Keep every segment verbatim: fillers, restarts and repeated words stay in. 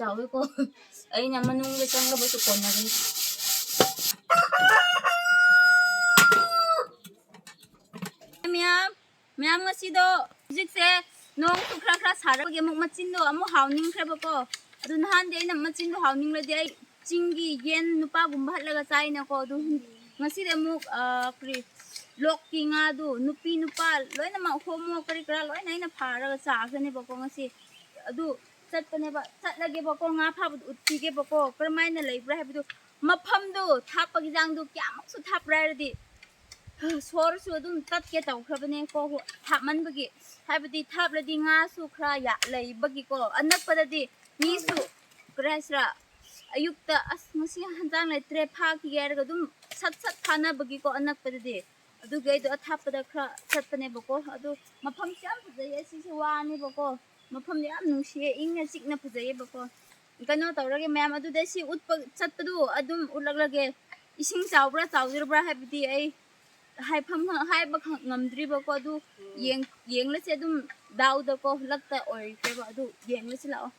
ꯆꯥꯎꯋꯦꯀꯣ꯫ ꯑꯩꯅ ꯃꯅꯨꯡꯗ ꯆꯪꯂꯕꯁꯨ ꯀꯣꯟꯅꯒꯅꯤ꯫ ꯃꯌꯥꯝ, ꯃꯌꯥꯝ ꯉꯁꯤꯗꯣ ꯍꯧꯖꯤꯛꯁꯦ ꯅꯣꯡꯁꯨ ꯈꯔ ꯈꯔ ꯁꯥꯔꯛꯄꯒꯤ ꯑꯃꯨꯛ ꯃꯆꯤꯟꯗꯣ ꯑꯃꯨꯛ ꯍꯥꯎꯅꯤꯡꯈ꯭ꯔꯦꯕꯀꯣ꯫ ꯑꯗꯨ ꯅꯍꯥꯟꯗꯤ ꯑꯩꯅ ꯃꯆꯤꯟꯗꯣ ꯍꯥꯎꯅꯤꯡꯂꯗꯤ ꯑꯩ ꯆꯤꯡꯒꯤ ꯌꯦꯟ ꯅꯨꯄꯥꯒꯨꯝꯕ ꯍꯠꯂꯒ ꯆꯥꯏꯅꯀꯣ꯫ ꯑꯗꯨ ꯉꯁꯤꯗꯤ ꯑꯃꯨꯛ, ꯑ, ꯀꯔꯤ, ꯂꯣꯛꯀꯤ ꯉꯥꯗꯨ, ꯅꯨꯄꯤ ꯅꯨꯄꯥ ꯂꯣꯏꯅꯃꯛ ꯍꯣꯃꯣ ꯀꯔꯤ ꯀꯔꯥ ꯂꯣꯏꯅ ꯑꯩꯅ ꯐꯥꯔꯒ ꯆꯥꯈ꯭ꯔꯅꯦꯕꯀꯣ ꯉꯁꯤ꯫ ꯑꯗꯨ ꯆꯠꯄꯅꯦꯕ, ꯆꯠꯂꯒꯦꯕꯀꯣ, ꯉꯥ ꯐꯥꯕꯗꯨ ꯎꯠꯄꯤꯒꯦꯕꯀꯣ, ꯀꯔꯝꯍꯥꯏꯅ ꯂꯩꯕ꯭ꯔꯥ ꯍꯥꯏꯕꯗꯨ꯫ ꯃꯐꯝꯗꯨ ꯊꯥꯞꯄꯒꯤ ꯆꯥꯡꯗꯨ ꯀꯌꯥꯃꯨꯛꯁꯨ ꯊꯥꯞꯄ꯭ꯔꯥ ꯍꯥꯏꯔꯗꯤ, ꯁꯣꯔꯁꯨ ꯑꯗꯨꯝ ꯇꯠꯀꯦ ꯇꯧꯈ꯭ꯔꯕꯅꯦꯀꯣ, ꯊꯥꯞꯃꯟꯕꯒꯤ꯫ ꯍꯥꯏꯕꯗꯤ ꯊꯥꯞꯂꯗꯤ ꯉꯥꯁꯨ ꯈꯔ ꯌꯥ-, ꯂꯩꯕꯒꯤꯀꯣ, ꯑꯅꯛꯄꯗꯗꯤ ꯃꯤꯁꯨ, ꯀꯔꯤ ꯍꯥꯏꯁꯤꯔꯥ, ꯑꯌꯨꯛꯇ "ꯑꯁ, ꯉꯁꯤ ꯍꯟꯖꯥꯡ ꯂꯩꯇ꯭ꯔꯦ, ꯐꯥꯈꯤꯒꯦ" ꯍꯥꯏꯔꯒ ꯑꯗꯨꯝ ꯁꯠ ꯁꯠ ꯐꯥꯅꯕꯒꯤꯀꯣ, ꯑꯅꯛꯄꯗꯗꯤ꯫ ꯑꯗꯨꯒꯤ ꯑꯩꯗꯣ ꯑꯊꯥꯞꯄꯗ ꯈꯔ ꯆꯠꯄꯅꯦꯕꯀꯣ꯫ ꯑꯗꯨ ꯃꯐꯝꯁꯦ ꯌꯥꯝ ꯐꯖꯩꯌꯦ, ꯁꯤꯁꯦ ꯋꯥꯅꯦꯕꯀꯣ꯫ ꯃꯐꯝꯗꯣ ꯌꯥꯝ ꯅꯨꯡꯁꯤꯌꯦ, ꯏꯪꯅ ꯆꯤꯛꯅ ꯐꯖꯩꯌꯦꯕꯀꯣ꯫ ꯀꯩꯅꯣ ꯇꯧꯔꯒꯦ ꯃꯌꯥꯝ, ꯑꯗꯨꯗ ꯁꯤ ꯎꯠꯄ ꯆꯠꯄꯗꯨ ꯑꯗꯨꯝ ꯎꯠꯂꯛꯂꯒꯦ꯫ ꯏꯁꯤꯡ ꯆꯥꯎꯕ꯭ꯔꯥ ꯆꯥꯎꯗ꯭ꯔꯕ꯭ꯔꯥ ꯍꯥꯏꯕꯗꯤ ꯑꯩ ꯍꯥꯏꯐꯝ ꯈꯪ-, ꯍꯥꯏꯕ ꯈꯪ-, ꯉꯝꯗ꯭ꯔꯤꯕꯀꯣ꯫ ꯑꯗꯨ ꯌꯦꯡ-, ꯌꯦꯡꯂꯁꯦ ꯑꯗꯨꯝ ꯗꯥꯎꯗꯀꯣ, ꯂꯛꯇ ꯑꯣꯏꯈ꯭ꯔꯦꯕ꯫ ꯑꯗꯨ ꯌꯦꯡꯂꯁꯤ ꯂꯥꯛꯑꯣ꯫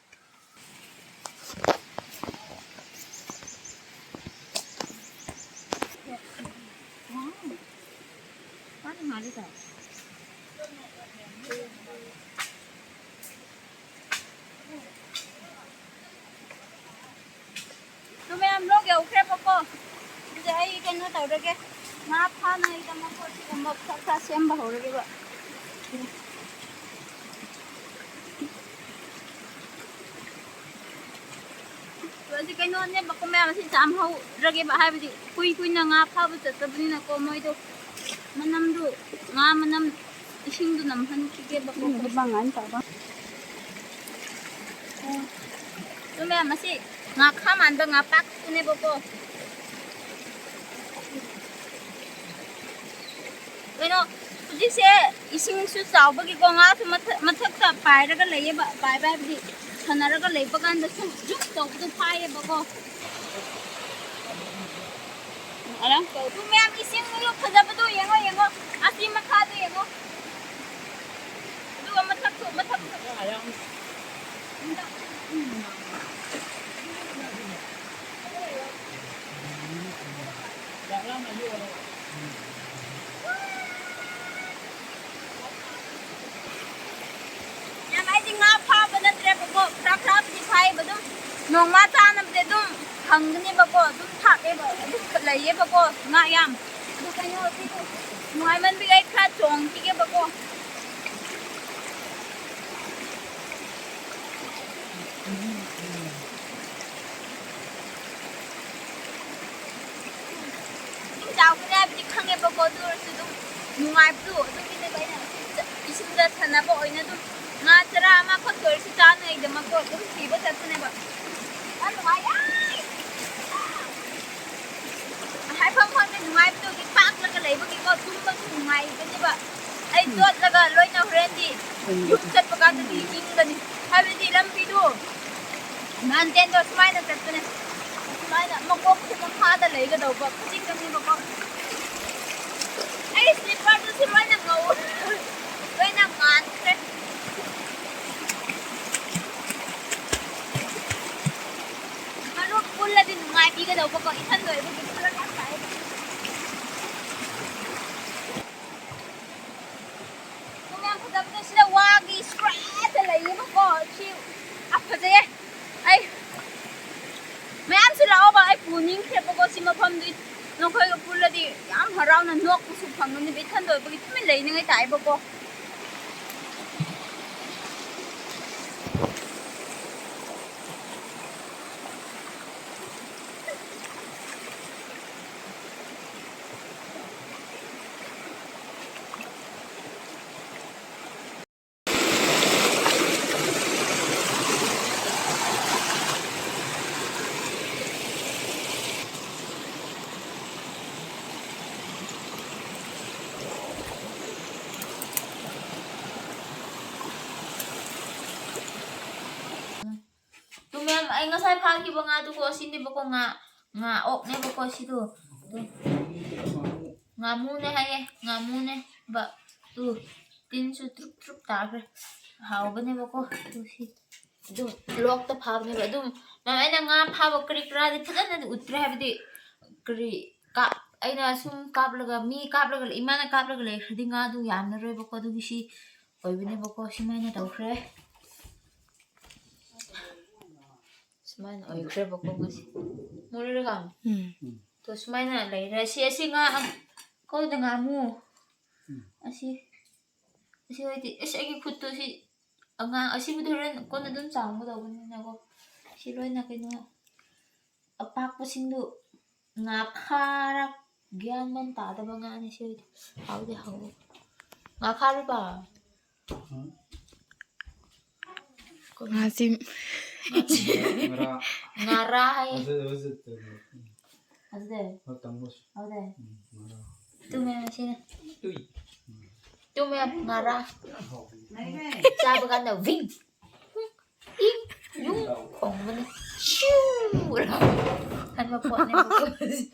ꯑꯗꯨ ꯃꯌꯥꯝ ꯂꯣꯛ ꯌꯧꯈ꯭ꯔꯦꯕꯀꯣ꯫ ꯑꯗꯨꯗꯤ ꯑꯩ ꯀꯩꯅꯣ ꯇꯧꯔꯒꯦ꯫ ꯉꯥ ꯐꯥꯅꯉꯥꯏꯗꯃꯛ ꯄꯣꯠ ꯁꯤꯒꯨꯝꯕ ꯈꯔ ꯈꯔ ꯁꯦꯝꯕ ꯍꯧꯔꯒꯦꯕ꯫ ꯑꯗꯨ ꯑꯁꯤ ꯀꯩꯅꯣꯅꯦꯕꯀꯣ ꯃꯌꯥꯝ, ꯑꯁꯤ ꯆꯥꯝꯍꯧꯔꯒꯦꯕ, ꯍꯥꯏꯕꯗꯤ ꯀꯨꯏ ꯀꯨꯏꯅ ꯉꯥ ꯐꯥꯕ ꯆꯠꯇꯕꯅꯤꯅꯀꯣ, ꯃꯣꯏꯗꯣ ꯃꯅꯝꯗꯨ, ꯉꯥ ꯃꯅꯝ, ꯏꯁꯤꯡꯗꯨ ꯅꯝꯍꯟꯈꯤꯒꯦꯕꯀꯣ꯫ ꯎꯝ, ꯑꯗꯨ ꯃꯉꯥꯏꯅ ꯇꯧꯕ꯫ ꯑꯗꯨ ꯃꯌꯥꯝ, ꯑꯁꯤ ꯉꯥꯈꯥ ꯃꯥꯟꯕ ꯉꯥꯄꯥꯛꯇꯨꯅꯦꯕꯀꯣ꯫ ꯀꯩꯅꯣ, ꯍꯧꯖꯤꯛꯁꯦ ꯏꯁꯤꯡꯁꯨ ꯆꯥꯎꯕꯒꯤꯀꯣ, ꯉꯥꯁꯨ ꯃꯊꯛ, ꯃꯊꯛꯇ ꯄꯥꯏꯔꯒ ꯂꯩꯌꯦꯕ, ꯄꯥꯏꯕ ꯍꯥꯏꯕꯗꯤ ꯁꯥꯟꯅꯔꯒ ꯂꯩꯕ ꯀꯥꯟꯗ ꯁꯨꯝ ꯖꯨꯝ ꯇꯧꯕꯗꯣ ꯐꯥꯏꯌꯦꯕꯀꯣ꯫ ꯑꯗꯨ ꯃꯌꯥꯝ ꯏꯁꯤꯡ ꯐꯖꯕꯗꯣ ꯌꯦꯡꯉꯣ, ꯌꯦꯡꯉꯣ, ꯑꯁꯤ ꯃꯈꯥꯗꯣ ꯌꯦꯡꯉꯣ, ꯑꯗꯨꯒ ꯃꯊꯛꯁꯨ, ꯃꯊꯛꯁꯨ꯫ ꯅꯣꯡꯃ ꯆꯥꯅꯕꯗꯤ ꯑꯗꯨꯝ ꯐꯪꯒꯅꯦꯕꯀꯣ, ꯑꯗꯨꯝ ꯊꯥꯛꯑꯦꯕ, ꯑꯗꯨꯝ ꯂꯩꯌꯦꯕꯀꯣ, ꯉꯥ ꯌꯥꯝ꯫ ꯑꯗꯨ ꯀꯩꯅꯣ, ꯁꯤꯕꯨ ꯅꯨꯡꯉꯥꯏꯃꯟꯕꯒꯤ ꯑꯩ ꯈꯔ ꯆꯣꯡꯈꯤꯒꯦꯕꯀꯣ꯫ ꯏꯁꯤꯡ ꯆꯥꯎꯒꯅꯤ ꯍꯥꯏꯕꯗꯤ ꯈꯪꯉꯦꯕꯀꯣ, ꯑꯗꯨ ꯑꯣꯏꯔꯁꯨ ꯑꯗꯨꯝ ꯅꯨꯡꯉꯥꯏꯕꯗꯣ ꯑꯗꯨꯒꯤꯅꯦꯕ ꯑꯩꯅ ꯏꯁꯤꯡꯗ ꯁꯥꯟꯅꯕ ꯑꯣꯏꯅ ꯑꯗꯨꯝ ꯉꯥ ꯆꯔꯥ ꯑꯃꯈꯛꯇ ꯑꯣꯏꯔꯁꯨ ꯆꯥꯅꯉꯥꯏꯗꯃꯛꯀꯣ ꯑꯗꯨꯝ ꯊꯤꯕ ꯆꯠꯄꯅꯦꯕ꯫ ꯌꯥꯝ ꯅꯨꯡꯉꯥꯏꯌꯦ꯫ ꯍꯥꯏꯐꯝ ꯈꯪꯗꯦ ꯅꯨꯡꯉꯥꯏꯕꯗꯨꯒꯤ, ꯄꯥꯛꯂꯒ ꯂꯩꯕꯒꯤꯀꯣ ꯇꯨꯝꯕꯁꯨ ꯅꯨꯡꯉꯥꯏꯕꯅꯦꯕ꯫ ꯑꯩ ꯎꯝ꯫ ꯆꯣꯠꯂꯒ ꯂꯣꯏꯅ ꯍꯣꯔꯦꯟꯗꯤ ꯎꯝ꯫ ꯌꯨꯝ ꯆꯠꯄ ꯀꯥꯟꯗꯗꯤ ꯏꯪꯒꯅꯤ꯫ ꯍꯥꯏꯕꯗꯤ ꯂꯝꯕꯤꯗꯣ ꯃꯥꯎꯟꯇꯦꯟꯗꯣ ꯁꯨꯃꯥꯏꯅ ꯆꯠꯄꯅꯦ꯫ ꯁꯨꯃꯥꯏꯅ ꯃꯀꯣꯛꯁꯦ ꯃꯈꯥꯗ ꯂꯩꯒꯗꯧꯕ ꯈꯨꯖꯤꯟꯒꯅꯦꯕꯀꯣ꯫ ꯑꯩ ꯁ꯭ꯂꯤꯞꯄꯔꯗꯨꯁꯨ ꯂꯣꯏꯅ ꯉꯧ-, ꯂꯣꯏꯅ ꯉꯥꯟꯈ꯭ꯔꯦ꯫ ꯃꯔꯨꯞ ꯄꯨꯜꯂꯗꯤ ꯅꯨꯡꯉꯥꯏꯕꯤꯒꯗꯧꯕꯀꯣ, ꯏꯊꯟꯗ ꯑꯣꯏꯕꯒꯤ ꯐꯔꯛ ꯌꯥꯝ ꯇꯥꯏꯌꯦꯕ꯫ ꯁꯣꯝ ꯌꯥꯝ ꯐꯖꯕꯗꯣ ꯁꯤꯗ ꯋꯥꯒꯤ ꯁ꯭ꯀ꯭ꯔꯦꯠꯇ ꯂꯩꯌꯦꯕꯀꯣ꯫ ꯁꯤ ꯌꯥꯝ ꯐꯖꯩꯌꯦ꯫ ꯑꯩ ꯃꯌꯥꯝꯁꯨ ꯂꯥꯛꯑꯣꯕ, ꯑꯩ ꯄꯨꯅꯤꯡꯈ꯭ꯔꯦꯕꯀꯣ ꯁꯤ ꯃꯐꯝꯗꯤ꯫ ꯅꯈꯣꯏꯒ ꯄꯨꯜꯂꯗꯤ ꯌꯥꯝ ꯍꯔꯥꯎꯅ ꯅꯣꯛꯄꯁꯨ ꯐꯪꯒꯅꯤ꯫ ꯏꯊꯟꯗ ꯑꯣꯏꯕꯒꯤ ꯇꯨꯃꯤꯟ ꯂꯩꯅꯤꯡꯉꯥꯏ ꯇꯥꯏꯕꯀꯣ꯫ ꯑꯗꯨ ꯃꯌꯥꯝ, ꯑꯩ ꯉꯁꯥꯏ ꯐꯥꯈꯤꯕ ꯉꯥꯗꯨꯀꯣ, ꯁꯤꯅꯦꯕꯀꯣ, ꯉꯥ, ꯉꯥ ꯑꯣꯛꯅꯦꯕꯀꯣ, ꯁꯤꯗꯣ꯫ ꯑꯗꯨ ꯉꯥꯃꯨꯅꯦ ꯍꯥꯏꯌꯦ, ꯉꯥꯃꯨꯅꯦ ꯕ꯫ ꯇꯨ, ꯇꯤꯟꯁꯨ ꯇ꯭ꯔꯨꯞ ꯇ꯭ꯔꯨꯞ ꯇꯥꯈ꯭ꯔꯦ꯫ ꯍꯥꯎꯕꯅꯦꯕꯀꯣ꯫ ꯑꯗꯨ ꯁꯤ ꯑꯗꯨꯝ ꯂꯣꯛꯇ ꯐꯥꯕꯅꯦꯕ꯫ ꯑꯗꯨꯝ ꯃꯌꯥꯝ, ꯑꯩꯅ ꯉꯥ ꯐꯥꯕ ꯀꯔꯤ ꯀꯔꯥꯗꯤ ꯐꯖꯅꯗꯤ ꯎꯠꯇ꯭ꯔꯦ, ꯍꯥꯏꯕꯗꯤ ꯀꯔꯤ ꯀꯥꯞ-, ꯑꯩꯅ ꯁꯨꯝ ꯀꯥꯞꯂꯒ, ꯃꯤ ꯀꯥꯞꯂꯒ, ꯏꯃꯥꯅ ꯀꯥꯞꯂꯒ ꯂꯩꯈ꯭ꯔꯗꯤ ꯉꯥꯗꯨ ꯌꯥꯝꯅꯔꯣꯏꯕꯀꯣ꯫ ꯑꯗꯨꯒꯤ ꯁꯤ ꯑꯣꯏꯕꯅꯦꯕꯀꯣ꯫ ꯁꯨꯃꯥꯏꯅ ꯇꯧꯈ꯭ꯔꯦ꯫ ꯁꯨꯃꯥꯏꯅ ꯑꯣꯏꯈ꯭ꯔꯦꯕꯀꯣ ꯉꯁꯤ꯫ ꯃꯨꯔꯤꯔꯒ ꯎꯝ꯫ ꯇꯣ ꯁꯨꯃꯥꯏꯅ ꯂꯩꯔꯦ꯫ ꯁꯤ ꯑꯁꯤ ꯉꯥ ꯀꯧꯗ ꯉꯥꯃꯨ꯫ ꯎꯝ꯫ ꯑꯁꯤ ꯑꯁꯤ ꯑꯣꯏꯗꯤ ꯑꯁ ꯑꯩꯒꯤ ꯈꯨꯠꯇꯣ ꯁꯤ ꯑꯉꯥꯡ ꯑꯁꯤꯕꯨꯗꯤ ꯍꯣꯔꯦꯟ ꯀꯣꯟꯅ ꯑꯗꯨꯝ ꯆꯥꯝꯒꯗꯧꯕꯅꯤꯅꯀꯣ꯫ ꯁꯤ ꯂꯣꯏꯅ ꯀꯩꯅꯣ ꯑꯄꯥꯛꯄꯁꯤꯡꯗꯨ ꯉꯥꯈꯥꯔ ꯒ꯭ꯌꯥꯟ ꯃꯦꯟ ꯇꯥꯗꯕ ꯉꯥꯅꯤ ꯁꯤ ꯑꯣꯏꯗꯤ꯫ ꯍꯥꯎꯗꯤ ꯍꯥꯎ꯫ ꯉꯥꯈꯥꯔꯤꯕ? ꯉꯥꯁꯤ ꯉꯥꯔꯥ꯫ ꯉꯥꯔꯥ ꯍꯥꯏ꯫ ꯍꯧꯖꯤꯛ, ꯍꯧꯖꯤꯛ ꯇꯧꯔꯤ꯫ ꯍꯧꯖꯤꯛ꯫ ꯍꯣꯏ, ꯇꯝꯃꯣ꯫ ꯍꯧꯖꯤꯛ꯫ ꯎꯝ, ꯉꯥꯔꯥ꯫ ꯇꯨꯝꯃꯦ ꯉꯁꯤꯅ꯫ ꯇꯨꯏ꯫ ꯇꯨꯝꯃꯦ ꯉꯥꯔꯥ꯫ ꯌꯥꯝ ꯍꯥꯎꯕꯅꯤ꯫ ꯆꯥꯕ ꯀꯥꯟꯗ ꯋꯤꯡ꯫ ꯏꯪ꯫ ꯌꯨꯡ ꯈꯣꯡꯕꯅꯦ꯫ ꯁꯤꯎ꯫ ꯍꯟꯕ ꯄꯣꯠꯅꯦꯕꯀꯣ꯫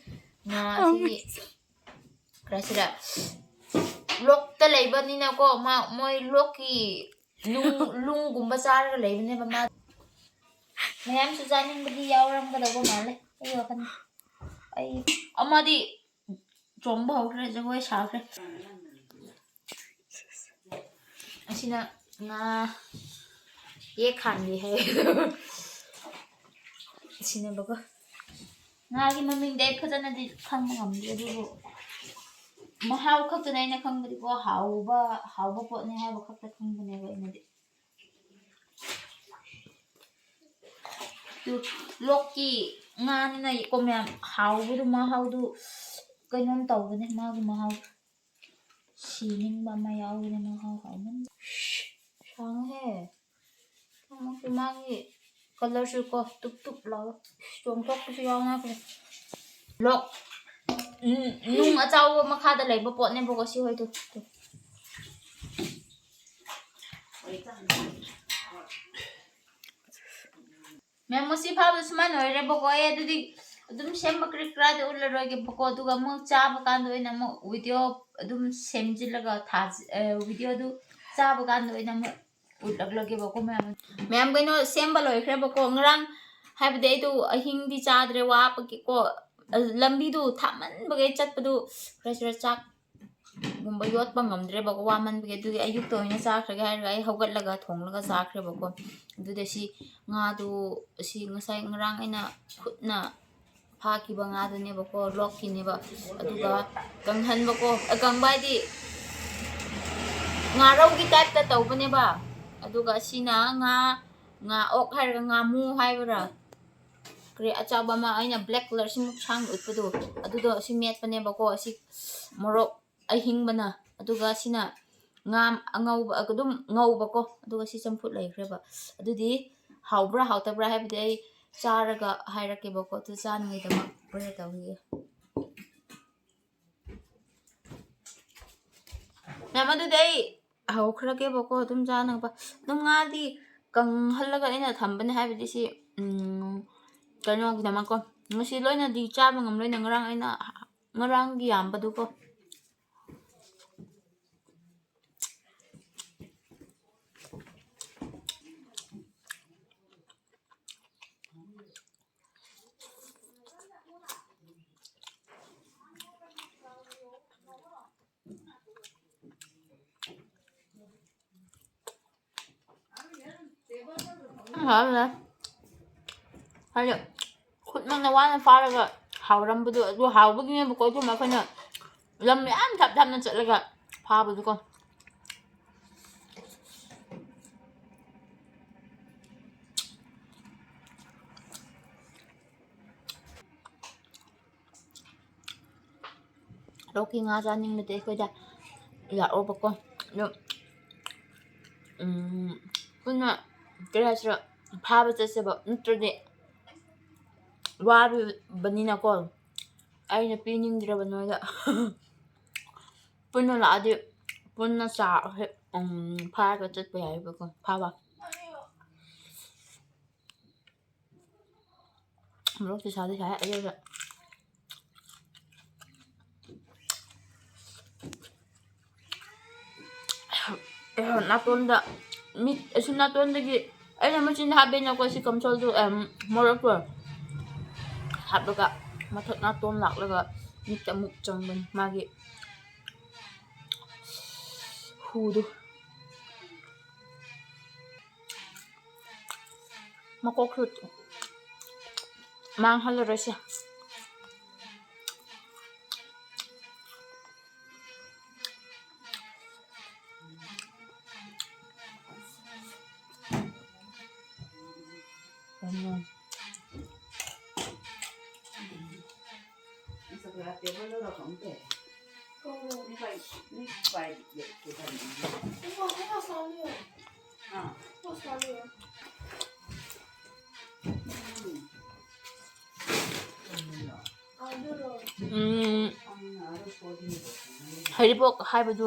ꯉꯥ ꯑꯁꯤ ꯀꯔꯥꯏꯁꯤꯗ ꯂꯣꯛꯇ ꯂꯩꯕꯅꯤꯅꯀꯣ, ꯃꯥ, ꯃꯣꯏ ꯂꯣꯛꯀꯤ ꯅꯨꯡ, ꯅꯨꯡꯒꯨꯝꯕ ꯆꯥꯔꯒ ꯂꯩꯕꯅꯦꯕ ꯃꯥ꯫ ꯃꯌꯥꯝꯁꯨ ꯆꯥꯅꯤꯡꯕꯗꯤ ꯌꯥꯎꯔꯝꯒꯗꯧꯕ ꯃꯥꯜꯂꯦ, ꯑꯩ ꯋꯥꯈꯜ꯫ ꯑꯩ, ꯑꯃꯗꯤ ꯆꯣꯡꯕ ꯍꯧꯈ꯭ꯔꯦ, ꯖꯒꯣꯏ ꯁꯥꯈ꯭ꯔꯦ꯫ ꯑꯁꯤꯅ ꯉꯥ ꯌꯦꯛ ꯈꯥꯟꯕꯤ ꯍꯥꯏ꯫ ꯑꯁꯤꯅꯦꯕꯀꯣ꯫ ꯉꯥꯒꯤ ꯃꯃꯤꯡꯗꯤ ꯑꯩ ꯐꯖꯅꯗꯤ ꯈꯪꯕ ꯉꯝꯗꯦ, ꯑꯗꯨꯕꯨ ꯃꯍꯥꯎ ꯈꯛꯇꯅꯦ ꯑꯩꯅ ꯈꯪꯕꯗꯤꯀꯣ, ꯍꯥꯎꯕ, ꯍꯥꯎꯕ ꯄꯣꯠꯅꯦ ꯍꯥꯏꯕ ꯈꯛꯇ ꯈꯪꯕꯅꯦꯕ ꯑꯩꯅꯗꯤ꯫ ꯑꯗꯨ ꯂꯣꯛꯀꯤ ꯉꯥꯅꯤꯅ ꯀꯣ ꯃꯌꯥꯝ, ꯍꯥꯎꯕꯗꯨ, ꯃꯍꯥꯎꯗꯨ ꯀꯩꯅꯣꯝ ꯇꯧꯕꯅꯦ, ꯃꯥꯒꯤ ꯃꯍꯥꯎ ꯁꯤꯅꯤꯡꯕ ꯑꯃ ꯌꯥꯎꯕꯅꯦ, ꯃꯍꯥꯎ ꯍꯥꯎꯃꯟ-, ꯁꯥꯡꯉꯦꯍꯦ꯫ ꯑꯃꯨꯛꯁꯨ ꯃꯥꯒꯤ colourꯁꯨ ꯀꯣ ꯇꯨꯞ ꯇꯨꯞ ꯂꯥꯎꯋꯦ꯫ ꯆꯣꯡꯊꯣꯛꯄꯁꯨ ꯌꯥꯎꯅꯈ꯭ꯔꯦ꯫ ꯂꯣꯛ, ꯎꯝ, ꯅꯨꯡ ꯑꯆꯥꯎꯕ ꯃꯈꯥꯗ ꯂꯩꯕ ꯄꯣꯠꯅꯦꯕꯀꯣ ꯁꯤ ꯍꯣꯏꯗꯣ꯫ ꯃꯦꯝ, ꯉꯁꯤ ꯐꯥꯎꯕ ꯁꯨꯃꯥꯏꯅ ꯑꯣꯏꯔꯦꯕꯀꯣ꯫ ꯑꯩ ꯑꯗꯨꯗꯤ ꯑꯗꯨꯝ ꯁꯦꯝꯕ ꯀꯔꯤ ꯀꯔꯥꯗꯤ ꯎꯠꯂꯔꯣꯏꯒꯦꯕꯀꯣ꯫ ꯑꯗꯨꯒ ꯑꯃꯨꯛ ꯆꯥꯕ ꯀꯥꯟꯗ ꯑꯣꯏꯅ ꯑꯃꯨꯛ video ꯑꯗꯨꯝ ꯁꯦꯝꯖꯤꯜꯂꯒ ꯊꯥꯖ-, ꯑ, videoꯗꯨ ꯆꯥꯕ ꯀꯥꯟꯗ ꯑꯣꯏꯅ ꯑꯃꯨꯛ ꯎꯠꯂꯛꯂꯒꯦꯕꯀꯣ ꯃꯌꯥꯝ꯫ ꯃꯌꯥꯝ ꯀꯩꯅꯣ ꯁꯦꯝꯕ ꯂꯣꯏꯈ꯭ꯔꯦꯕꯀꯣ꯫ ꯉꯔꯥꯡ ꯍꯥꯏꯕꯗꯤ ꯑꯩꯗꯣ ꯑꯍꯤꯡꯗꯤ ꯆꯥꯗ꯭ꯔꯦ ꯋꯥꯕꯒꯤꯀꯣ꯫ ꯑ, ꯂꯝꯕꯤꯗꯨ ꯊꯥꯃꯟꯕꯒꯤ ꯆꯠꯄꯗꯨ ꯈꯔ ꯈꯔ ꯆꯥꯛ ꯒꯨꯝꯕ ꯌꯣꯠꯄ ꯉꯝꯗ꯭ꯔꯦꯕꯀꯣ, ꯋꯥꯃꯟꯕꯒꯤ꯫ ꯑꯗꯨꯒꯤ ꯑꯌꯨꯛꯇ ꯑꯣꯏꯅ ꯆꯥꯈ꯭ꯔꯒꯦ ꯍꯥꯏꯔꯒ ꯑꯩ ꯍꯧꯒꯠꯂꯒ ꯊꯣꯡꯂꯒ ꯆꯥꯈ꯭ꯔꯦꯕꯀꯣ꯫ ꯑꯗꯨꯗ ꯁꯤ ꯉꯥꯗꯨ, ꯁꯤ ꯉꯁꯥꯏ ꯉꯔꯥꯡ ꯑꯩꯅ ꯈꯨꯠꯅ ꯐꯥꯈꯤꯕ ꯉꯥꯗꯨꯅꯦꯕꯀꯣ, ꯂꯣꯛꯀꯤꯅꯦꯕ꯫ ꯑꯗꯨꯒ ꯀꯪꯍꯟꯕꯀꯣ, ꯑ, ꯀꯪꯕ ꯍꯥꯏꯗꯤ ꯉꯥꯔꯧꯒꯤ typeꯇ ꯇꯧꯕꯅꯦꯕ꯫ ꯑꯗꯨꯒ ꯁꯤꯅ ꯉꯥ, ꯉꯥ ꯑꯣꯛ ꯍꯥꯏꯔꯒ ꯉꯥꯃꯨ ꯍꯥꯏꯕ꯭ꯔꯥ? ꯀꯔꯤ ꯑꯆꯥꯎꯕ ꯑꯃ ꯑꯩꯅ black colour ꯁꯤꯃꯨꯛ ꯁꯥꯡꯅ ꯎꯠꯄꯗꯣ, ꯑꯗꯨꯗꯣ ꯁꯤ ꯃꯦꯠꯄꯅꯦꯕꯀꯣ꯫ ꯁꯤ ꯃꯣꯔꯣꯛ ꯑꯍꯤꯡꯕꯅ, ꯑꯗꯨꯒ ꯁꯤꯅ ꯉꯥ ꯑꯉꯧꯕ, ꯑꯗꯨꯝ ꯉꯧꯕꯀꯣ꯫ ꯑꯗꯨꯒ ꯁꯤ ꯆꯝꯐꯨꯠ ꯂꯩꯈ꯭ꯔꯦꯕ꯫ ꯑꯗꯨꯗꯤ ꯍꯥꯎꯕ꯭ꯔꯥ ꯍꯥꯎꯇꯕ꯭ꯔꯥ ꯍꯥꯏꯕꯗꯤ ꯑꯩ ꯆꯥꯔꯒ ꯍꯥꯏꯔꯛꯀꯦꯕꯀꯣ꯫ ꯑꯗꯨ ꯆꯥꯅꯉꯩꯗꯃꯛ prepare ꯇꯧꯈꯤꯒꯦ꯫ ꯃꯌꯥꯝ, ꯑꯗꯨꯗꯤ ꯑꯩ ꯍꯧꯈ꯭ꯔꯒꯦꯕꯀꯣ, ꯑꯗꯨꯝ ꯆꯥꯅꯕ꯫ ꯑꯗꯨꯝ ꯉꯥꯗꯤ ꯀꯪꯍꯜꯂꯒ ꯑꯩꯅ ꯊꯝꯕꯅꯦ, ꯍꯥꯏꯕꯗꯤ ꯁꯤ, ꯎꯝ, ꯀꯩꯅꯣꯒꯤꯗꯃꯛꯀꯣ꯫ ꯉꯁꯤ ꯂꯣꯏꯅꯗꯤ ꯆꯥꯕ ꯉꯝꯂꯣꯏꯅ, ꯉꯔꯥꯡ ꯑꯩꯅ, ꯉꯔꯥꯡꯒꯤ ꯌꯥꯝꯕꯗꯨꯀꯣ꯫ ꯌꯥꯝ ꯍꯥꯎꯔꯦ꯫ ꯍꯥꯏꯗꯤ ꯈꯨꯠꯃꯛꯅ ꯋꯥꯅ ꯐꯥꯔꯒ ꯍꯥꯎꯔꯝꯕꯗꯣ, ꯑꯗꯨ ꯍꯥꯎꯕꯒꯤꯅꯦꯕꯀꯣ꯫ ꯑꯗꯨꯝ ꯑꯩꯈꯣꯏꯅ ꯂꯝ ꯃꯌꯥꯝ ꯊꯥꯞ ꯊꯥꯞꯅ ꯆꯠꯂꯒ ꯐꯥꯕꯗꯨꯀꯣ꯫ ꯂꯣꯛꯀꯤ ꯉꯥ ꯆꯥꯅꯤꯡꯕꯗꯤ ꯑꯩꯈꯣꯏꯗ ꯂꯥꯛꯑꯣꯕꯀꯣ꯫ ꯑꯗꯣ, ꯎꯝ, ꯄꯨꯟꯅ, ꯀꯔꯤ ꯍꯥꯏꯁꯤꯔꯥ, ꯐꯥꯕ ꯆꯠꯁꯦꯕ, ꯅꯠꯇ꯭ꯔꯗꯤ ꯋꯥꯔꯕꯅꯤꯅꯀꯣ꯫ ꯑꯩꯅ ꯄꯤꯅꯤꯡꯗ꯭ꯔꯕ ꯅꯣꯏꯗ꯫ ꯄꯨꯟꯅ ꯂꯥꯛꯑꯗꯤ ꯄꯨꯟꯅ ꯆꯥ, ꯎꯝ, ꯐꯥꯔꯒ ꯆꯠꯄ ꯌꯥꯏꯕꯀꯣ, ꯐꯥꯕ꯫ ꯃꯣꯔꯣꯛꯇꯤ ꯁꯥꯗꯤ ꯁꯥꯏ, ꯑꯗꯨ ꯑꯣꯏꯔꯁꯨ꯫ ꯑꯦ, ꯅꯥꯇꯣꯟꯗ, ꯃꯤꯠ, ꯑꯁꯤ ꯅꯥꯇꯣꯟꯗꯒꯤ ꯑꯩꯅ ꯃꯆꯤꯟꯗ ꯍꯥꯞꯄꯦꯅꯀꯣ, ꯁꯤ ꯀꯝꯁꯣꯜꯗꯨ, ꯑꯦꯝ, ꯃꯣꯔꯣꯛꯇꯣ ꯍꯥꯞꯂꯒ ꯃꯊꯛ ꯅꯥꯇꯣꯟ ꯂꯥꯛꯂꯒ ꯃꯤꯠꯇ ꯑꯃꯨꯛ ꯆꯪꯕꯅꯤ꯫ ꯃꯥꯒꯤ ꯐꯨꯗꯨ꯫ ꯃꯀꯣꯛꯁꯨ ꯃꯥꯡꯍꯜꯂꯔꯣꯏꯁꯦ꯫ ꯎꯝ, ꯍꯩꯔꯤꯕꯣꯛ ꯍꯥꯏꯕꯗꯨ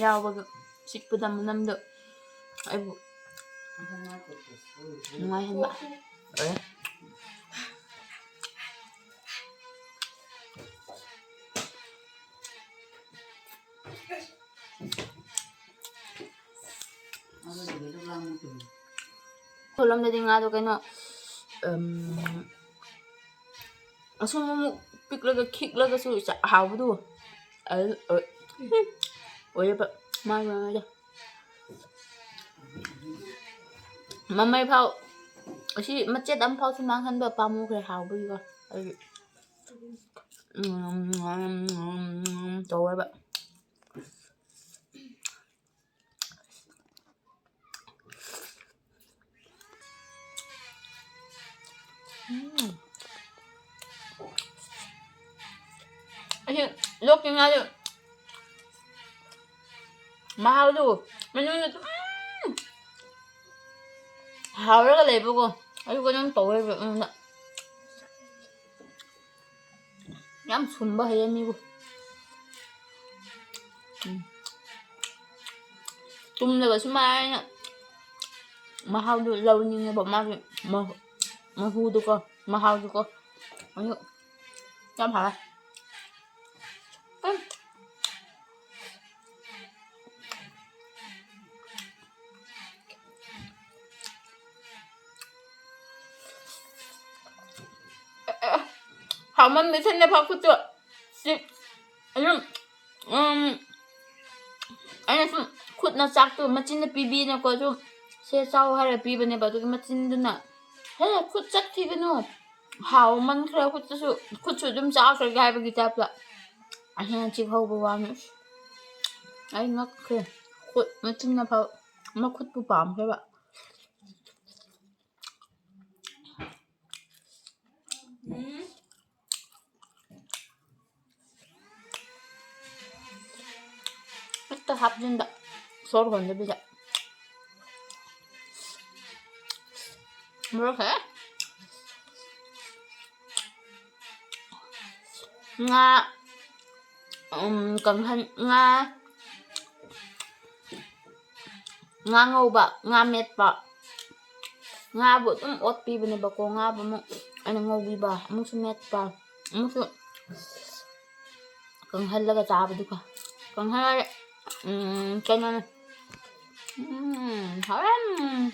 ꯌꯥꯎꯕꯒꯤ ꯆꯤꯛꯄꯗ ꯃꯅꯝꯗꯣ ꯑꯩꯕꯨ ꯅꯨꯡꯉꯥꯏꯍꯟꯕ꯫ ꯑꯦ꯫ ꯁꯣꯝꯂꯣꯝꯗꯗꯤ ꯉꯥꯗꯣ ꯀꯩꯅꯣ, ꯎꯝ, ꯑꯁꯨꯝ ꯑꯃꯨꯛ ꯄꯤꯛꯂꯒ ꯈꯤꯛꯂꯒꯁꯨ ꯆꯥ-, ꯍꯥꯎꯕꯗꯨ꯫ ꯑꯗꯨ ꯑꯣꯏ-, ꯑꯣꯏꯌꯦꯕ ꯃꯥꯒꯤ ꯉꯥꯗꯣ꯫ ꯃꯃꯩ ꯐꯥꯎ, ꯑꯁꯤ ꯃꯆꯦꯠ ꯑꯃ ꯐꯥꯎꯁꯨ ꯃꯥꯡꯍꯟꯕ ꯄꯥꯝꯃꯨꯈ꯭ꯔꯦ ꯍꯥꯎꯕꯒꯤꯀꯣ꯫ ꯑꯩ, ꯎꯝ, ꯇꯧꯋꯦꯕ꯫ ꯎꯝ꯫ ꯑꯁꯤ ꯂꯣꯛꯀꯤ ꯉꯥꯗꯨ ꯃꯍꯥꯎꯗꯨ ꯃꯅꯨꯡꯗ ꯑꯗꯨꯝ ꯍꯥꯎꯔꯒ ꯂꯩꯕꯀꯣ꯫ ꯑꯗꯨꯒ ꯑꯗꯨꯝ ꯇꯧꯋꯦꯕ ꯑꯩꯉꯣꯟꯗ꯫ ꯌꯥꯝ ꯁꯨꯝꯕ ꯍꯩꯌꯦ ꯃꯤꯕꯨ꯫ ꯎꯝ꯫ ꯇꯨꯝꯂꯒ ꯁꯨꯃꯥꯏꯅ ꯃꯍꯥꯎꯗꯨ ꯂꯧꯅꯤꯡꯉꯦꯕ ꯃꯥꯒꯤ ꯃꯍꯨ-, ꯃꯍꯨꯗꯨꯀꯣ, ꯃꯍꯥꯎꯗꯨꯀꯣ꯫ ꯑꯗꯨ ꯌꯥꯝ ꯍꯥꯎꯋꯦ꯫ ꯎꯝ꯫ ꯍꯥꯎꯃꯟꯕꯁꯤꯅ ꯐꯥꯎ ꯈꯨꯠꯇꯨ ꯆꯤꯛ-, ꯑꯗꯨꯝ, ꯎꯝ, ꯑꯩꯅ ꯁꯨꯝ ꯈꯨꯠꯅ ꯆꯥꯛꯇꯣ ꯃꯆꯤꯟꯅ ꯄꯤꯕꯤꯅꯀꯣ, ꯑꯗꯨꯝ "ꯁꯦ ꯆꯥꯎ" ꯍꯥꯏꯔ ꯄꯤꯕꯅꯦꯕ꯫ ꯑꯗꯨꯒꯤ ꯃꯆꯤꯟꯗꯨꯅ "ꯍꯦ, ꯈꯨꯠ ꯆꯠꯈꯤꯒꯅꯨ, ꯍꯥꯎꯃꯟꯈ꯭ꯔꯦ ꯈꯨꯠꯇꯁꯨ, ꯈꯨꯠꯁꯨ ꯑꯗꯨꯝ ꯆꯥꯈ꯭ꯔꯒꯦ" ꯍꯥꯏꯕꯒꯤ ꯇꯥꯏꯞꯇ ꯑꯩꯅ ꯆꯤꯛꯍꯧꯕ ꯋꯥꯅꯤ꯫ ꯑꯩ ꯉꯛꯈ꯭ꯔꯦ꯫ ꯈꯨꯠ ꯃꯆꯤꯟꯅ ꯐꯥꯎ ꯃꯈꯨꯠꯄꯨ ꯄꯥꯝꯈ꯭ꯔꯦꯕ꯫ ꯍꯦꯛꯇ ꯍꯥꯞꯆꯤꯟꯕ, ꯁꯣꯔ ꯍꯣꯟꯗꯕꯤꯗ꯫ ꯃꯣꯔꯣꯛ ꯁꯥꯏ꯫ ꯉꯥ, ꯎꯝ, ꯀꯥꯡꯍꯟ, ꯉꯥ, ꯉꯥ ꯉꯧꯕ, ꯉꯥ ꯃꯦꯠꯄ꯫ ꯉꯥꯕꯨ ꯑꯗꯨꯝ ꯑꯣꯠꯄꯤꯕꯅꯦꯕꯀꯣ꯫ ꯉꯥꯕꯨ ꯑꯃꯨꯛ ꯑꯩꯅ ꯉꯧꯕꯤꯕ, ꯑꯃꯨꯛꯁꯨ ꯃꯦꯠꯄ, ꯑꯃꯨꯛꯁꯨ ꯀꯪꯍꯜꯂꯒ ꯆꯥꯕꯗꯨꯀꯣ꯫ ꯀꯪꯍꯜꯂꯦ꯫ ꯎꯝ, ꯀꯩꯅꯣꯅꯦ꯫ ꯎꯝ, ꯍꯥꯎꯔꯦ꯫ ꯎꯝ꯫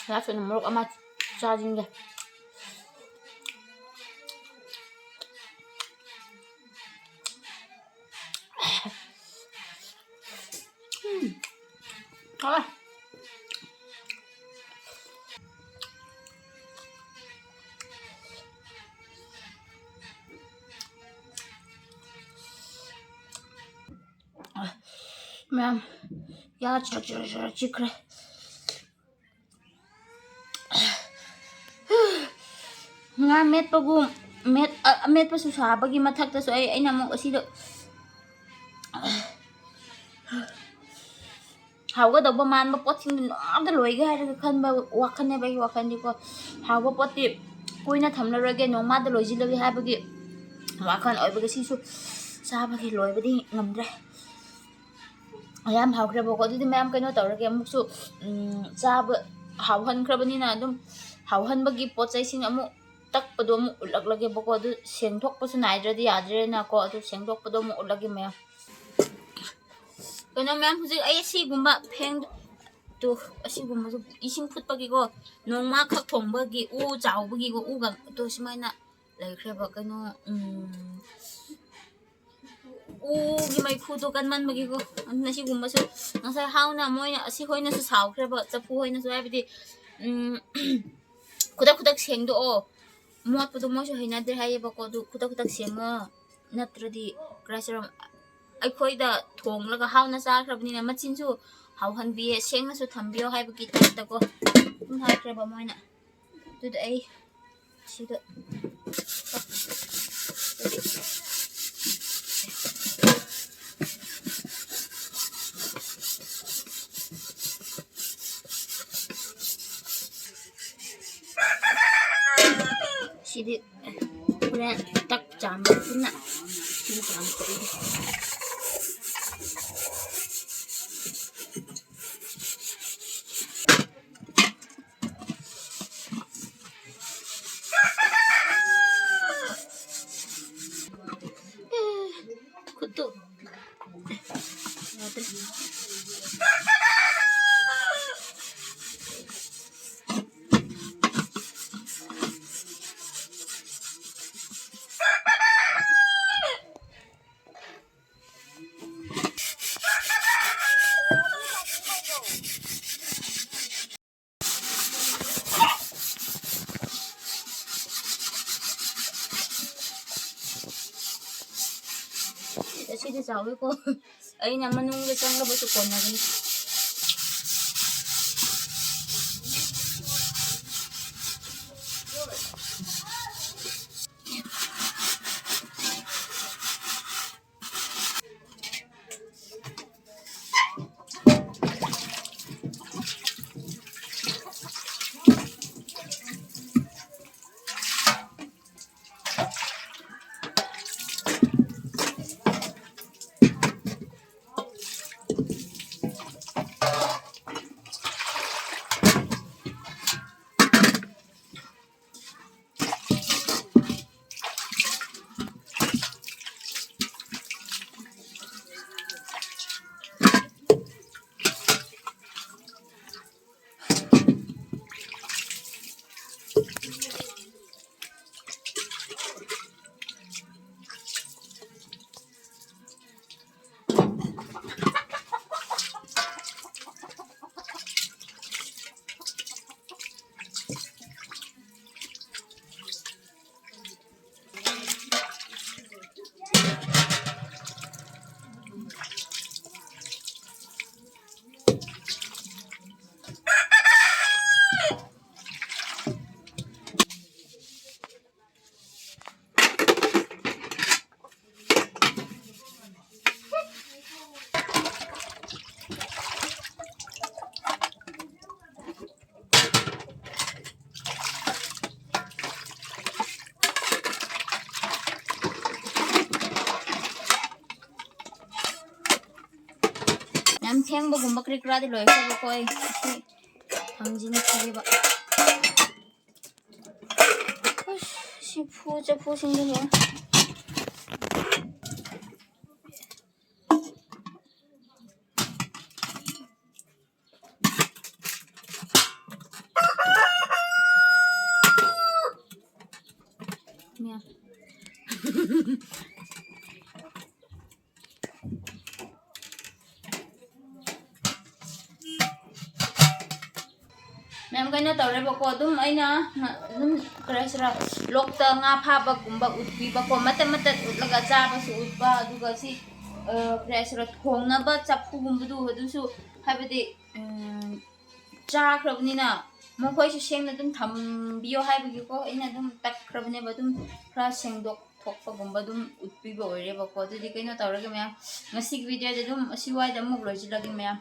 Last ꯑꯣꯏꯅ ꯃꯣꯔꯣꯛ ꯑꯃ ꯆꯥꯁꯤꯟꯒꯦ꯫ ꯎꯝ꯫ ꯍꯥꯎꯋꯦ꯫ ꯃꯌꯥꯝ, ꯌꯥ ꯆꯔꯛ ꯆꯔꯛ ꯆꯔꯛ ꯆꯤꯛꯈ꯭ꯔꯦ꯫ ꯉꯥ ꯃꯦꯠꯄꯒꯨꯝ, ꯃꯦꯠ-, ꯑ-, ꯑꯃꯦꯠꯄꯁꯨ ꯁꯥꯕꯒꯤ ꯃꯊꯛꯇꯁꯨ ꯑꯩ, ꯑꯩꯅ ꯑꯃꯨꯛ ꯑꯁꯤꯗ ꯍꯥꯎꯒꯗꯧꯕ ꯃꯥꯟꯕ ꯄꯣꯠꯁꯤꯡꯗꯣ ꯂꯣꯏꯅ ꯂꯣꯏꯒꯦ ꯍꯥꯏꯔꯒ ꯈꯟꯕ ꯋꯥꯈꯜꯅꯦꯕ ꯑꯩꯒꯤ ꯋꯥꯈꯜꯗꯤꯀꯣ꯫ ꯍꯥꯎꯕ ꯄꯣꯠꯇꯤ ꯀꯨꯏꯅ ꯊꯝꯂꯔꯣꯏꯒꯦ, ꯅꯣꯡꯃꯗ ꯂꯣꯏꯁꯤꯜꯂꯒꯦ ꯍꯥꯏꯕꯒꯤ ꯋꯥꯈꯜ ꯑꯣꯏꯕꯒꯤ ꯁꯤꯁꯨ ꯆꯥꯕꯒꯤ ꯂꯣꯏꯕꯗꯤ ꯉꯝꯗ꯭ꯔꯦ꯫ ꯌꯥꯝ ꯍꯥꯎꯈ꯭ꯔꯦꯕꯀꯣ꯫ ꯑꯗꯨꯗꯤ ꯃꯌꯥꯝ ꯀꯩꯅꯣ ꯇꯧꯔꯒꯦ, ꯑꯃꯨꯛꯁꯨ, ꯎꯝ, ꯆꯥꯕ ꯍꯥꯎꯍꯟꯈ꯭ꯔꯕꯅꯤꯅ ꯑꯗꯨꯝ ꯍꯥꯎꯍꯟꯕꯒꯤ ꯄꯣꯠ ꯆꯩꯁꯤꯡ ꯑꯃꯨꯛ ꯇꯛꯄꯗꯣ ꯑꯃꯨꯛ ꯎꯠꯂꯛꯂꯒꯦꯕꯀꯣ꯫ ꯑꯗꯨ ꯁꯦꯡꯗꯣꯛꯄꯁꯨ ꯅꯥꯏꯗ꯭ꯔꯗꯤ ꯌꯥꯗ꯭ꯔꯦꯅꯀꯣ꯫ ꯑꯗꯨ ꯁꯦꯡꯗꯣꯛꯄꯗꯣ ꯑꯃꯨꯛ ꯎꯠꯂꯒꯦ ꯃꯌꯥꯝ꯫ ꯀꯩꯅꯣ ꯃꯌꯥꯝ, ꯍꯧꯖꯤꯛ ꯑꯩ ꯑꯁꯤꯒꯨꯝꯕ ꯐꯦꯡ-, ꯇꯨ, ꯑꯁꯤꯒꯨꯝꯕꯁꯨ ꯏꯁꯤꯡ ꯐꯨꯠꯄꯒꯤꯀꯣ, ꯅꯣꯡꯃ ꯈꯛ ꯊꯣꯡꯕꯒꯤ ꯎ ꯆꯥꯎꯕꯒꯤꯀꯣ, ꯎꯒ ꯇꯨ ꯁꯨꯃꯥꯏꯅ ꯂꯩꯈ꯭ꯔꯦꯕ꯫ ꯀꯩꯅꯣ, ꯎꯝ, ꯎꯒꯤ ꯃꯩꯈꯨꯗꯣ ꯀꯟꯃꯟꯕꯒꯤꯀꯣ꯫ ꯑꯗꯨꯅ ꯁꯤꯒꯨꯝꯕꯁꯨ ꯉꯁꯥꯏ ꯍꯥꯎꯅ ꯃꯣꯏꯅ, ꯑꯁꯤ ꯍꯣꯏꯅꯁꯨ ꯁꯥꯎꯈ꯭ꯔꯦꯕ, ꯆꯐꯨ ꯍꯣꯏꯅꯁꯨ, ꯍꯥꯏꯕꯗꯤ, ꯎꯝ, ꯈꯨꯗꯛ ꯈꯨꯗꯛ ꯁꯦꯡꯗꯣꯛꯑꯣ, ꯃꯣꯠꯄꯗꯣ ꯃꯣꯏꯁꯨ ꯍꯩꯅꯗ꯭ꯔꯦ ꯍꯥꯏꯌꯦꯕꯀꯣ꯫ ꯑꯗꯨ ꯈꯨꯗꯛ ꯈꯨꯗꯛ ꯁꯦꯡꯉꯣ, ꯅꯠꯇ꯭ꯔꯗꯤ ꯀꯔꯤ ꯍꯥꯏꯁꯤꯔ, ꯑꯩꯈꯣꯏꯗ ꯊꯣꯡꯂꯒ ꯍꯥꯎꯅ ꯆꯥꯈ꯭ꯔꯕꯅꯤꯅ ꯃꯆꯤꯟꯁꯨ ꯍꯥꯎꯍꯟꯕꯤꯌꯦ, ꯁꯦꯡꯅꯁꯨ ꯊꯝꯕꯤꯌꯣ ꯍꯥꯏꯕꯒꯤ ꯇꯥꯏꯞꯇꯀꯣ ꯑꯗꯨꯝ ꯍꯥꯏꯈ꯭ꯔꯦꯕ ꯃꯣꯏꯅ꯫ ꯑꯗꯨꯗ ꯑꯩ ꯁꯤꯗ ꯁꯤꯗꯤ ꯍꯣꯔꯦꯟ ꯇꯛ ꯆꯥꯝꯕ ꯄꯨꯟꯅ ꯁꯤꯗ ꯆꯥꯝꯊꯣꯛꯏ꯫ ꯈꯨꯠꯇꯨ ꯌꯥꯗ꯭ꯔꯦ꯫ ꯑꯁꯤꯗꯤ ꯆꯥꯎꯋꯦꯀꯣ꯫ ꯑꯩꯅ ꯃꯅꯨꯡꯗ ꯆꯪꯂꯕꯁꯨ ꯀꯣꯟꯅꯒꯅꯤ꯫ ꯐꯦꯡꯕꯒꯨꯝꯕ ꯀꯔꯤ ꯀꯔꯥꯗꯤ ꯂꯣꯏꯈ꯭ꯔꯦꯕꯀꯣ꯫ ꯑꯩ ꯁꯤ ꯊꯥꯡꯖꯤꯡ ꯊꯤꯕ꯫ ꯑꯁ, ꯁꯤ ꯐꯨ ꯆꯐꯨꯁꯤꯡꯗꯨ ꯂꯣꯏ꯫ ꯃꯌꯥꯝ꯫ ꯃꯌꯥꯝ ꯀꯩꯅꯣ ꯇꯧꯔꯦꯕꯀꯣ꯫ ꯑꯗꯨꯝ ꯑꯩꯅ ꯉ-, ꯑꯗꯨꯝ ꯀꯔꯤ ꯍꯥꯏꯁꯤꯔꯥ, ꯂꯣꯛꯇ ꯉꯥ ꯐꯥꯕꯒꯨꯝꯕ ꯎꯠꯄꯤꯕꯀꯣ, ꯃꯇꯠ ꯃꯇꯠ ꯎꯠꯂꯒ ꯆꯥꯕꯁꯨ ꯎꯠꯄ, ꯑꯗꯨꯒ ꯁꯤ, ꯑ, ꯀꯔꯤ ꯍꯥꯏꯁꯤꯔꯥ, ꯊꯣꯡꯅꯕ ꯆꯐꯨꯒꯨꯝꯕꯗꯨ ꯑꯗꯨꯁꯨ, ꯍꯥꯏꯕꯗꯤ, ꯎꯝ, ꯆꯥꯈ꯭ꯔꯕꯅꯤꯅ ꯃꯈꯣꯏꯁꯨ ꯁꯦꯡꯅ ꯑꯗꯨꯝ ꯊꯝꯕꯤꯌꯣ ꯍꯥꯏꯕꯒꯤꯀꯣ, ꯑꯩꯅ ꯑꯗꯨꯝ ꯇꯛꯈ꯭ꯔꯕꯅꯦꯕ꯫ ꯑꯗꯨꯝ ꯈꯔ ꯁꯦꯡꯗꯣꯛ ꯊꯣꯛꯄꯒꯨꯝꯕ ꯑꯗꯨꯝ ꯎꯠꯄꯤꯕ ꯑꯣꯏꯔꯦꯕꯀꯣ꯫ ꯑꯗꯨꯗꯤ ꯀꯩꯅꯣ ꯇꯧꯔꯒꯦ ꯃꯌꯥꯝ, ꯉꯁꯤꯒꯤ ꯚꯤꯗꯤꯑꯣꯗꯤ ꯑꯗꯨꯝ ꯑꯁꯤꯋꯥꯏꯗ ꯑꯃꯨꯛ ꯂꯣꯏꯁꯤꯜꯂꯒꯦ ꯃꯌꯥꯝ꯫